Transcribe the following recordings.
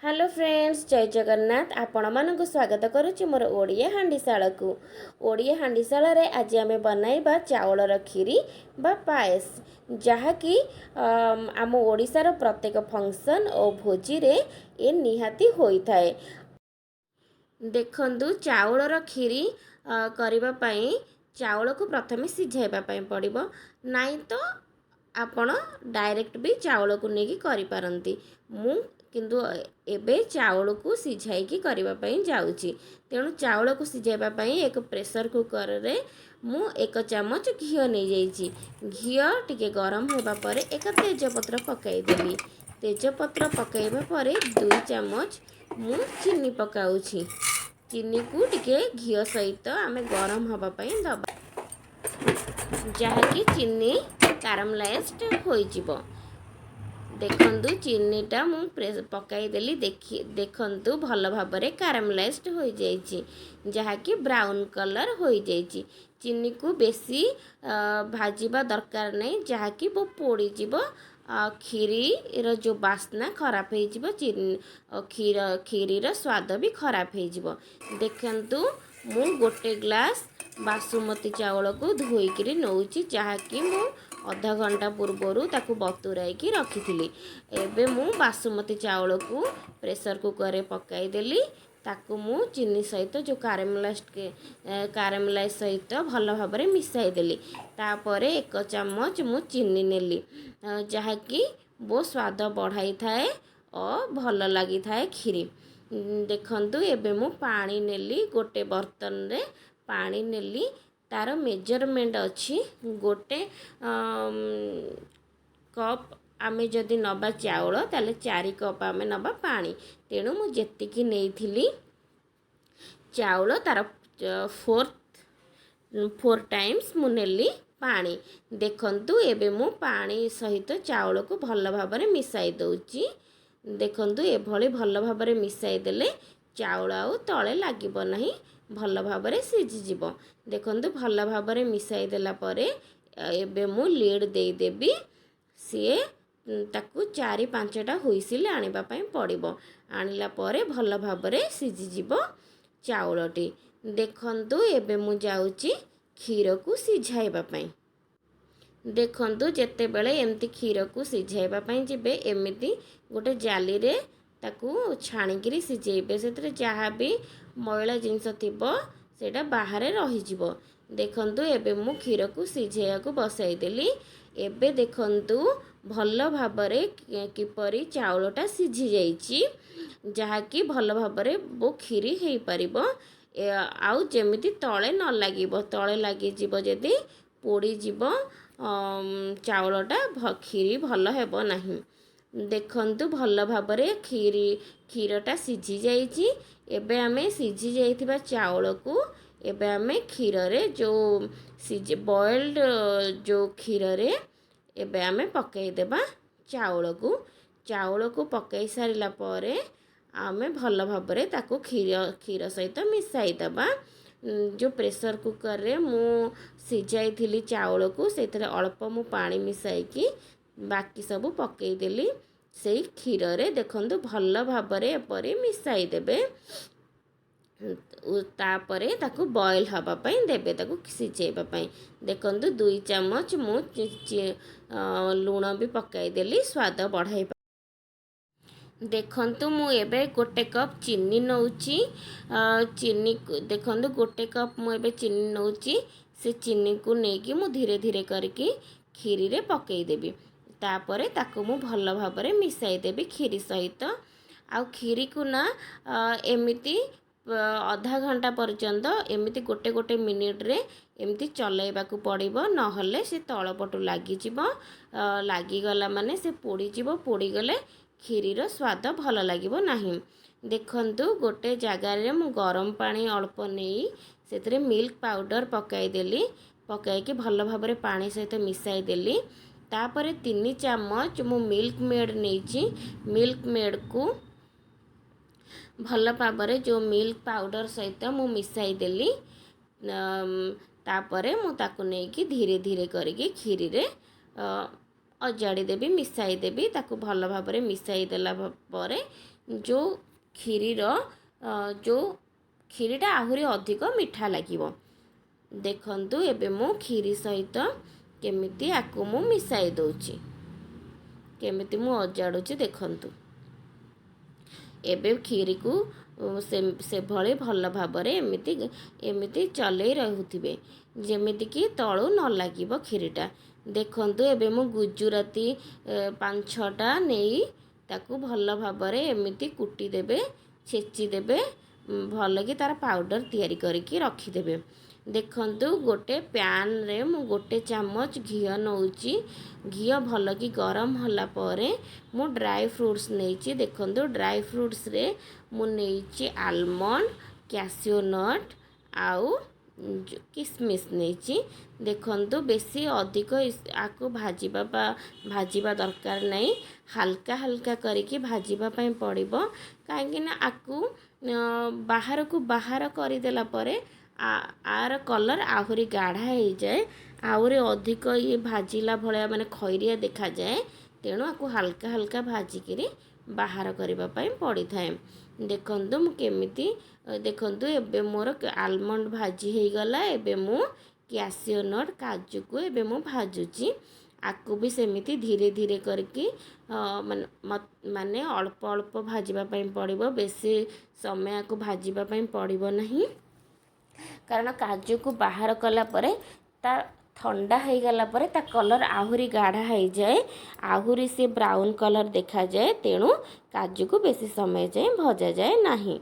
Hello friends, ଜୟ ଜଗନ୍ନାଥ। ଆପଣମାନଙ୍କୁ ସ୍ୱାଗତ କରୁଛି ମୋର ଓଡ଼ିଆ ହାଣ୍ଡିଶାଳକୁ। ଓଡ଼ିଆ ହାଣ୍ଡିଶାଳରେ ଆଜି ଆମେ ବନାଇବା ଚାଉଳର କ୍ଷୀରି ବା ପାଏସ, ଯାହାକି ଆମ ଓଡ଼ିଶାର ପ୍ରତ୍ୟେକ ଫଙ୍କସନ୍ ଓ ଭୋଜିରେ ଏ ନିହାତି ହୋଇଥାଏ। ଦେଖନ୍ତୁ, ଚାଉଳର କ୍ଷୀରି କରିବା ପାଇଁ ଚାଉଳକୁ ପ୍ରଥମେ ସିଝାଇବା ପାଇଁ ପଡ଼ିବ, ନାଇଁ ତ ଆପଣ ଡାଇରେକ୍ଟ ବି ଚାଉଳକୁ ନେଇକି କରିପାରନ୍ତି। ମୁଁ କିନ୍ତୁ ଏବେ ଚାଉଳକୁ ସିଝାଇକି କରିବା ପାଇଁ ଯାଉଛି। ତେଣୁ ଚାଉଳକୁ ସିଝାଇବା ପାଇଁ ଏକ ପ୍ରେସର୍ କୁକର୍ରେ ମୁଁ 1 ଚାମଚ ଘିଅ ନେଇଯାଇଛି। ଘିଅ ଟିକେ ଗରମ ହେବା ପରେ ଏକ ତେଜପତ୍ର ପକାଇଦେଲି। ତେଜପତ୍ର ପକାଇବା ପରେ 2 ଚାମଚ ମୁଁ ଚିନି ପକାଉଛି। ଚିନିକୁ ଟିକେ ଘିଅ ସହିତ ଆମେ ଗରମ ହେବା ପାଇଁ ଦେବା, ଯାହାକି ଚିନି କାରାମଲାଇଜ୍ଡ ହୋଇଯିବ। ଦେଖନ୍ତୁ, ଚିନିଟା ମୁଁ ପକାଇଦେଲି। ଦେଖନ୍ତୁ, ଭଲ ଭାବରେ କାରାମଲାଇଜ୍ଡ ହୋଇଯାଇଛି, ଯାହାକି ବ୍ରାଉନ୍ କଲର୍ ହୋଇଯାଇଛି। ଚିନିକୁ ବେଶୀ ଭାଜିବା ଦରକାର ନାହିଁ, ଯାହାକି ପୋଡ଼ିଯିବ, କ୍ଷୀରିର ଯେଉଁ ବାସ୍ନା ଖରାପ ହେଇଯିବ, ଚିନି କ୍ଷୀର କ୍ଷୀରିର ସ୍ୱାଦ ବି ଖରାପ ହେଇଯିବ। ଦେଖନ୍ତୁ, ମୁଁ 1 ଗ୍ଲାସ୍ ବାସୁମତୀ ଚାଉଳକୁ ଧୋଇକିରି ନେଉଛି, ଯାହାକି ମୁଁ ଅଧ ଘଣ୍ଟା ପୂର୍ବରୁ ତାକୁ ବତୁରାଇକି ରଖିଥିଲି। ଏବେ ମୁଁ ବାସୁମତୀ ଚାଉଳକୁ ପ୍ରେସର୍ କୁକର୍ରେ ପକାଇଦେଲି। ତାକୁ ମୁଁ ଚିନି ସହିତ ଯେଉଁ କାରାମେଲାଇଜ୍ ସହିତ ଭଲ ଭାବରେ ମିଶାଇଦେଲି। ତାପରେ 1 ଚାମଚ ମୁଁ ଚିନି ନେଲି, ଯାହାକି ବହୁତ ସ୍ୱାଦ ବଢ଼ାଇଥାଏ ଓ ଭଲ ଲାଗିଥାଏ କ୍ଷୀରି। ଦେଖନ୍ତୁ, ଏବେ ମୁଁ ପାଣି ନେଲି, ଗୋଟେ ବର୍ତ୍ତନରେ ପାଣି ନେଲି। ତା'ର ମେଜରମେଣ୍ଟ ଅଛି। 1 କପ୍ ଆମେ ଯଦି ନେବା ଚାଉଳ, ତାହେଲେ 4 କପ୍ ଆମେ ନେବା ପାଣି। ତେଣୁ ମୁଁ ଯେତିକି ନେଇଥିଲି ଚାଉଳ, ତା'ର ଫୋର୍ ଟାଇମ୍ସ ମୁଁ ନେଲି ପାଣି। ଦେଖନ୍ତୁ, ଏବେ ମୁଁ ପାଣି ସହିତ ଚାଉଳକୁ ଭଲ ଭାବରେ ମିଶାଇ ଦେଉଛି। ଦେଖନ୍ତୁ, ଏଭଳି ଭଲ ଭାବରେ ମିଶାଇ ଦେଲେ ଚାଉଳ ଆଉ ତଳେ ଲାଗିବ ନାହିଁ, ଭଲ ଭାବରେ ସିଝିଯିବ। ଦେଖନ୍ତୁ, ଭଲ ଭାବରେ ମିଶାଇ ଦେଲା ପରେ ଏବେ ମୁଁ ଲିଡ଼୍ ଦେଇଦେବି। ସିଏ ତାକୁ 4-5ଟା ହୁଇସିଲ୍ ଆଣିବା ପାଇଁ ପଡ଼ିବ। ଆଣିଲା ପରେ ଭଲ ଭାବରେ ସିଝିଯିବ ଚାଉଳଟି। ଦେଖନ୍ତୁ, ଏବେ ମୁଁ ଯାଉଛି କ୍ଷୀରକୁ ସିଝାଇବା ପାଇଁ। ଦେଖନ୍ତୁ, ଯେତେବେଳେ ଏମିତି କ୍ଷୀରକୁ ସିଝାଇବା ପାଇଁ ଯିବେ, ଏମିତି ଗୋଟେ ଜାଲିରେ ତାକୁ ଛାଣିକିରି ସିଝେଇବେ। ସେଥିରେ ଯାହା ବି ମଇଳା ଜିନିଷ ଥିବ, ସେଇଟା ବାହାରେ ରହିଯିବ। ଦେଖନ୍ତୁ, ଏବେ ମୁଁ କ୍ଷୀରକୁ ସିଝେଇବାକୁ ବସାଇଦେଲି। ଏବେ ଦେଖନ୍ତୁ, ଭଲ ଭାବରେ କିପରି ଚାଉଳଟା ସିଝି ଯାଇଛି, ଯାହାକି ଭଲ ଭାବରେ କ୍ଷୀରି ହେଇପାରିବ। ଆଉ ଯେମିତି ତଳେ ନ ଲାଗିବ। ତଳେ ଲାଗିଯିବ ଯଦି, ପୋଡ଼ିଯିବ ଚାଉଳଟା, କ୍ଷୀରି ଭଲ ହେବ ନାହିଁ। ଦେଖନ୍ତୁ, ଭଲ ଭାବରେ କ୍ଷୀରଟା ସିଝି ଯାଇଛି। ଏବେ ଆମେ ସିଝି ଯାଇଥିବା ଚାଉଳକୁ ଏବେ ଆମେ କ୍ଷୀରରେ ଯେଉଁ ବଏଲ୍ଡ ଯେଉଁ କ୍ଷୀରରେ ଏବେ ଆମେ ପକାଇଦେବା ଚାଉଳକୁ। ଚାଉଳକୁ ପକାଇ ସାରିଲା ପରେ ଆମେ ଭଲ ଭାବରେ ତାକୁ କ୍ଷୀର ସହିତ ମିଶାଇଦେବା। ଯେଉଁ ପ୍ରେସର୍ କୁକର୍ରେ ମୁଁ ସିଝାଇଥିଲି ଚାଉଳକୁ, ସେଥିରେ ଅଳ୍ପ ମୁଁ ପାଣି ମିଶାଇକି ବାକି ସବୁ ପକାଇଦେଲି ସେଇ କ୍ଷୀରରେ। ଦେଖନ୍ତୁ, ଭଲ ଭାବରେ ଏପରି ମିଶାଇ ଦେବେ। ତାପରେ ତାକୁ ବଏଲ୍ ହେବା ପାଇଁ ଦେବେ, ତାକୁ ସିଝେଇବା ପାଇଁ। ଦେଖନ୍ତୁ, 2 ଚାମଚ ମୁଁ ଲୁଣ ବି ପକାଇଦେଲି ସ୍ୱାଦ ବଢ଼ାଇବା। ଦେଖନ୍ତୁ, ମୁଁ ଏବେ 1 କପ୍ ଚିନି ନେଉଛି। ଚିନି, ଦେଖନ୍ତୁ, 1 କପ୍ ମୁଁ ଏବେ ଚିନି ନେଉଛି। ସେ ଚିନିକୁ ନେଇକି ମୁଁ ଧୀରେ ଧୀରେ କରିକି କ୍ଷୀରିରେ ପକାଇଦେବି। ତାପରେ ତାକୁ ମୁଁ ଭଲ ଭାବରେ ମିଶାଇ ଦେବି କ୍ଷୀରି ସହିତ। ଆଉ କ୍ଷୀରିକୁ ନା ଏମିତି ଅଧା ଘଣ୍ଟା ପର୍ଯ୍ୟନ୍ତ ଏମିତି ଗୋଟେ ଗୋଟେ ମିନିଟ୍ରେ ଏମିତି ଚଲାଇବାକୁ ପଡ଼ିବ, ନହେଲେ ସେ ତଳ ପଟୁ ଲାଗିଯିବ। ଲାଗିଗଲା ମାନେ ସେ ପୋଡ଼ିଯିବ। ପୋଡ଼ିଗଲେ କ୍ଷୀରିର ସ୍ୱାଦ ଭଲ ଲାଗିବ ନାହିଁ। ଦେଖନ୍ତୁ, ଗୋଟେ ଜାଗାରେ ମୁଁ ଗରମ ପାଣି ଅଳ୍ପ ନେଇ ସେଥିରେ ମିଲ୍କ ପାଉଡ଼ର ପକାଇଦେଲି। ପକାଇକି ଭଲ ଭାବରେ ପାଣି ସହିତ ମିଶାଇ ଦେଲି। ତାପରେ 3 ଚାମଚ ମୁଁ ମିଲ୍କ ମେଡ଼୍ ନେଇଛି। ମିଲ୍କ ମେଡ଼୍କୁ ଭଲ ଭାବରେ ଯେଉଁ ମିଲ୍କ ପାଉଡ଼ର ସହିତ ମୁଁ ମିଶାଇ ଦେଲି। ତାପରେ ମୁଁ ତାକୁ ନେଇକି ଧୀରେ ଧୀରେ କରିକି କ୍ଷୀରିରେ ଅଜାଡ଼ି ଦେବି, ମିଶାଇ ଦେବି। ତାକୁ ଭଲ ଭାବରେ ମିଶାଇ ଦେଲା ପରେ ଯେଉଁ କ୍ଷୀରିର ଯେଉଁ କ୍ଷୀରିଟା ଆହୁରି ଅଧିକ ମିଠା ଲାଗିବ। ଦେଖନ୍ତୁ, ଏବେ ମୁଁ କ୍ଷୀରି ସହିତ କେମିତି ଆକୁ ମୁଁ ମିଶାଇ ଦେଉଛି, କେମିତି ମୁଁ ଅଜାଡ଼ୁଛି ଦେଖନ୍ତୁ। ଏବେ କ୍ଷୀରିକୁ ସେଭଳି ଭଲ ଭାବରେ ଏମିତି ଏମିତି ଚଲେଇ ରହୁଥିବେ, ଯେମିତିକି ତଳୁ ନ ଲାଗିବ କ୍ଷୀରିଟା। ଦେଖନ୍ତୁ, ଏବେ ମୁଁ ଗୁଜୁରାତି 5 6ଟା ନେଇ ତାକୁ ଭଲ ଭାବରେ ଏମିତି କୁଟି ଦେବେ, ଛେଚି ଦେବେ ଭଲକି, ତା'ର ପାଉଡ଼ର ତିଆରି କରିକି ରଖିଦେବେ। ଦେଖନ୍ତୁ, ଗୋଟେ ପ୍ୟାନ୍ରେ ମୁଁ 1 ଚାମଚ ଘିଅ ନେଉଛି। ଘିଅ ଭଲକି ଗରମ ହେଲା ପରେ ମୁଁ ଡ୍ରାଏ ଫ୍ରୁଟ୍ସ ନେଇଛି। ଦେଖନ୍ତୁ, ଡ୍ରାଏ ଫ୍ରୁଟ୍ସରେ ମୁଁ ନେଇଛି ଆଲମଣ୍ଡ, କ୍ୟାସିଓ ନଟ୍ ଆଉ କିସମିସ୍ ନେଇଛି। ଦେଖନ୍ତୁ, ବେଶୀ ଅଧିକ ଆକୁ ଭାଜିବା ଦରକାର ନାହିଁ, ହାଲକା ହାଲକା କରିକି ଭାଜିବା ପାଇଁ ପଡ଼ିବ, କାହିଁକିନା ଆକୁ ବାହାରକୁ ବାହାର କରିଦେଲା ପରେ ଆର କଲର୍ ଆହୁରି ଗାଢ଼ା ହେଇଯାଏ, ଆହୁରି ଅଧିକ ଇଏ ଭାଜିଲା ଭଳିଆ ମାନେ ଖଇରିଆ ଦେଖାଯାଏ। ତେଣୁ ଆକୁ ହାଲକା ହାଲକା ଭାଜିକିରି ବାହାର କରିବା ପାଇଁ ପଡ଼ିଥାଏ। ଦେଖନ୍ତୁ ମୁଁ କେମିତି, ଦେଖନ୍ତୁ, ଏବେ ମୋର ଆଲମଣ୍ଡ ଭାଜି ହେଇଗଲା। ଏବେ ମୁଁ କ୍ୟାସିଓ ନଟ୍, କାଜୁକୁ ଏବେ ମୁଁ ଭାଜୁଛି। ଆକୁ ବି ସେମିତି ଧୀରେ ଧୀରେ କରିକି ମାନେ ଅଳ୍ପ ଅଳ୍ପ ଭାଜିବା ପାଇଁ ପଡ଼ିବ, ବେଶୀ ସମୟ ଆକୁ ଭାଜିବା ପାଇଁ ପଡ଼ିବ ନାହିଁ, କାରଣ କାଜୁକୁ ବାହାର କଲା ପରେ ତା ଥଣ୍ଡା ହେଇଗଲା ପରେ ତା କଲର୍ ଆହୁରି ଗାଢ଼ା ହେଇଯାଏ, ଆହୁରି ସେ ବ୍ରାଉନ୍ କଲର୍ ଦେଖାଯାଏ। ତେଣୁ କାଜୁକୁ ବେଶୀ ସମୟ ଯାଏଁ ଭଜାଯାଏ ନାହିଁ।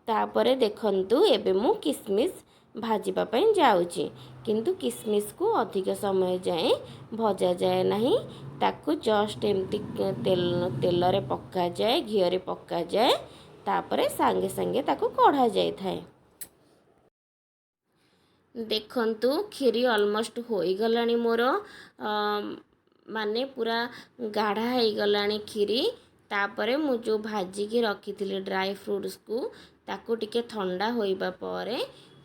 ତାପରେ ଦେଖନ୍ତୁ, ଏବେ ମୁଁ କିସମିସ୍ ଭାଜିବା ପାଇଁ ଯାଉଛି, କିନ୍ତୁ କିସମିସ୍କୁ ଅଧିକ ସମୟ ଯାଏଁ ଭଜାଯାଏ ନାହିଁ। ତାକୁ ଜଷ୍ଟ ଏମିତି ତେଲରେ ପକାଯାଏ, ଘିଅରେ ପକାଯାଏ, ତାପରେ ସାଙ୍ଗେ ସାଙ୍ଗେ ତାକୁ କଢ଼ାଯାଇଥାଏ। ଦେଖନ୍ତୁ, କ୍ଷୀରି ଅଲମୋଷ୍ଟ ହୋଇଗଲାଣି ମୋର, ମାନେ ପୁରା ଗାଢ଼ା ହେଇଗଲାଣି କ୍ଷୀରି। ତାପରେ ମୁଁ ଯେଉଁ ଭାଜିକି ରଖିଥିଲି ଡ୍ରାଏ ଫ୍ରୁଟ୍ସକୁ, ତାକୁ ଟିକେ ଥଣ୍ଡା ହୋଇବା ପରେ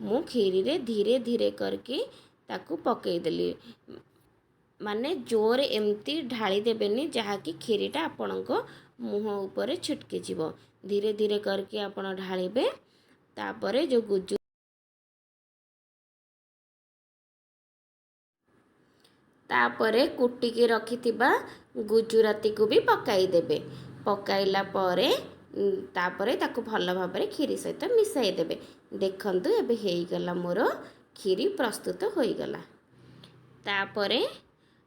ମୁଁ କ୍ଷୀରିରେ ଧୀରେ ଧୀରେ କରିକି ତାକୁ ପକାଇଦେଲି। ମାନେ ଜୋରେ ଏମିତି ଢାଳି ଦେବେନି, ଯାହାକି କ୍ଷୀରିଟା ଆପଣଙ୍କ ମୁହଁ ଉପରେ ଛିଟକି ଯିବ। ଧୀରେ ଧୀରେ କରିକି ଆପଣ ଢାଳିବେ। ତାପରେ ଯେଉଁ ଗୁଜୁ ତାପରେ କୁଟିକି ରଖିଥିବା ଗୁଜୁରାତିକୁ ବି ପକାଇଦେବେ। ପକାଇଲା ପରେ ତାପରେ ତାକୁ ଭଲ ଭାବରେ କ୍ଷୀରି ସହିତ ମିଶାଇ ଦେବେ। ଦେଖନ୍ତୁ, ଏବେ ହେଇଗଲା ମୋର କ୍ଷୀରି ପ୍ରସ୍ତୁତ ହୋଇଗଲା। ତାପରେ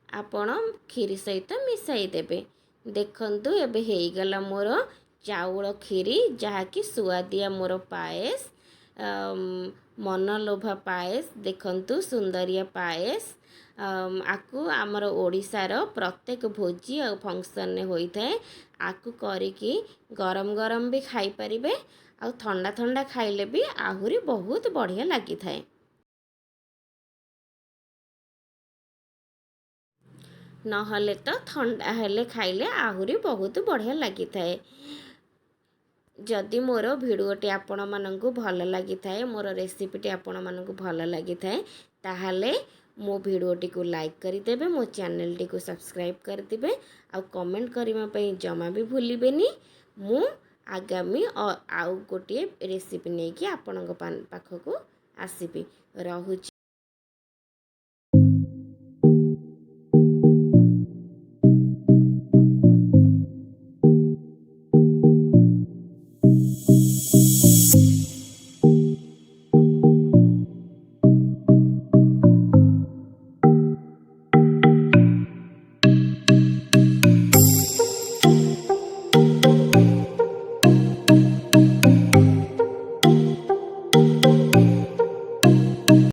ଆପଣ କ୍ଷୀରି ସହିତ ମିଶାଇ ଦେବେ। ଦେଖନ୍ତୁ, ଏବେ ହେଇଗଲା ମୋର ଚାଉଳ କ୍ଷୀରି, ଯାହାକି ସୁଆଦିଆ ମୋର ପାଏସ, ମନଲୋଭା ପାଏସ। ଦେଖନ୍ତୁ, ସୁନ୍ଦରିଆ ପାଏସ। ଆକୁ ଆମର ଓଡ଼ିଶାର ପ୍ରତ୍ୟେକ ଭୋଜି ଆଉ ଫଙ୍କସନ୍ରେ ହୋଇଥାଏ। ଆକୁ କରିକି ଗରମ ଗରମ ବି ଖାଇପାରିବେ, ଆଉ ଥଣ୍ଡା ଥଣ୍ଡା ଖାଇଲେ ବି ଆହୁରି ବହୁତ ବଢ଼ିଆ ଲାଗିଥାଏ। ନହେଲେ ତ ଥଣ୍ଡା ହେଲେ ଖାଇଲେ ଆହୁରି ବହୁତ ବଢ଼ିଆ ଲାଗିଥାଏ। ଯଦି ମୋର ଭିଡ଼ିଓଟି ଆପଣମାନଙ୍କୁ ଭଲ ଲାଗିଥାଏ, ମୋର ରେସିପିଟି ଆପଣମାନଙ୍କୁ ଭଲ ଲାଗିଥାଏ, ତାହେଲେ ମୋ ଭିଡ଼ିଓଟିକୁ ଲାଇକ୍ କରିଦେବେ, ମୋ ଚ୍ୟାନେଲଟିକୁ ସବସ୍କ୍ରାଇବ୍ କରିଦେବେ ଆଉ କମେଣ୍ଟ କରିବା ପାଇଁ ଜମା ବି ଭୁଲିବେନି। ମୁଁ ଆଗାମୀ ଆଉ ଗୋଟିଏ ରେସିପି ନେଇକି ଆପଣଙ୍କ ପାଖକୁ ଆସିବି। ରହୁଛି।